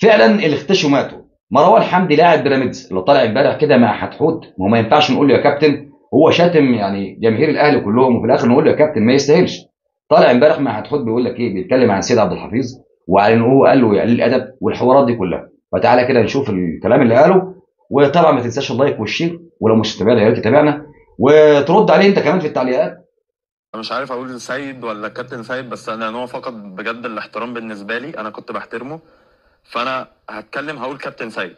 فعلا اللي اختشوا ماتوا. مروان حمدي لاعب بيراميدز اللي طالع امبارح كده مع حتحوت، ما هو ما ينفعش نقول له يا كابتن، هو شاتم يعني جماهير الاهلي كلهم، وفي الاخر نقول له يا كابتن ما يستاهلش. طالع امبارح مع حتحوت بيقول لك ايه؟ بيتكلم عن سيد عبد الحفيظ وعلى ان هو قال له يا قليل الادب والحوارات دي كلها. فتعالى كده نشوف الكلام اللي قاله، وطبعا ما تنساش ال like وال share، ولو مش متابعنا يا ريت تتابعنا وترد عليه انت كمان في التعليقات. انا مش عارف اقول سيد ولا كابتن سيد، بس انا هو فقد بجد الاحترام بالنسبة لي، انا كنت بحترمه، فانا هتكلم هقول كابتن سيد.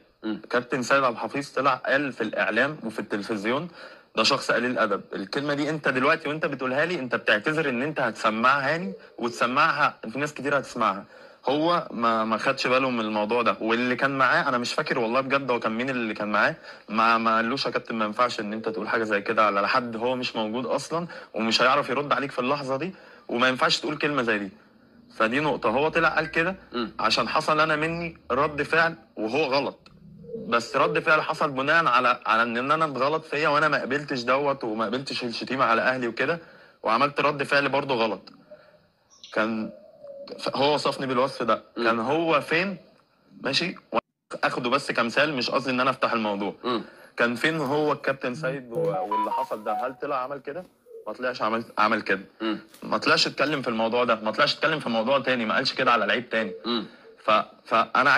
كابتن سيد عبد الحفيظ طلع قال في الاعلام وفي التلفزيون ده شخص قليل الادب. الكلمة دي انت دلوقتي وانت بتقولها لي انت بتعتذر ان انت هتسمعها لي وتسمعها في ناس كتير هتسمعها. هو ما خدش باله من الموضوع ده، واللي كان معاه انا مش فاكر والله بجد هو كان مين اللي كان معاه، ما قالوش يا كابتن ما ينفعش ان انت تقول حاجة زي كده على حد هو مش موجود اصلا ومش هيعرف يرد عليك في اللحظة دي، وما ينفعش تقول كلمة زي دي. فدي نقطة، هو طلع قال كده عشان حصل انا مني رد فعل وهو غلط، بس رد فعل حصل بناء على ان انا اتغلط فيا وانا ما قبلتش دوت وما قبلتش الشتيمة على اهلي وكده، وعملت رد فعل برضه غلط. كان هو وصفني بالوصف ده، كان هو فين؟ ماشي، اخده بس كمثال، مش قصدي ان انا افتح الموضوع. كان فين هو الكابتن سيد واللي حصل ده؟ هل طلع عمل كده؟ ما طلعش عمل كده، ما طلعش اتكلم في الموضوع ده، ما طلعش اتكلم في موضوع تاني، ما قالش كده على لعيب تاني. فانا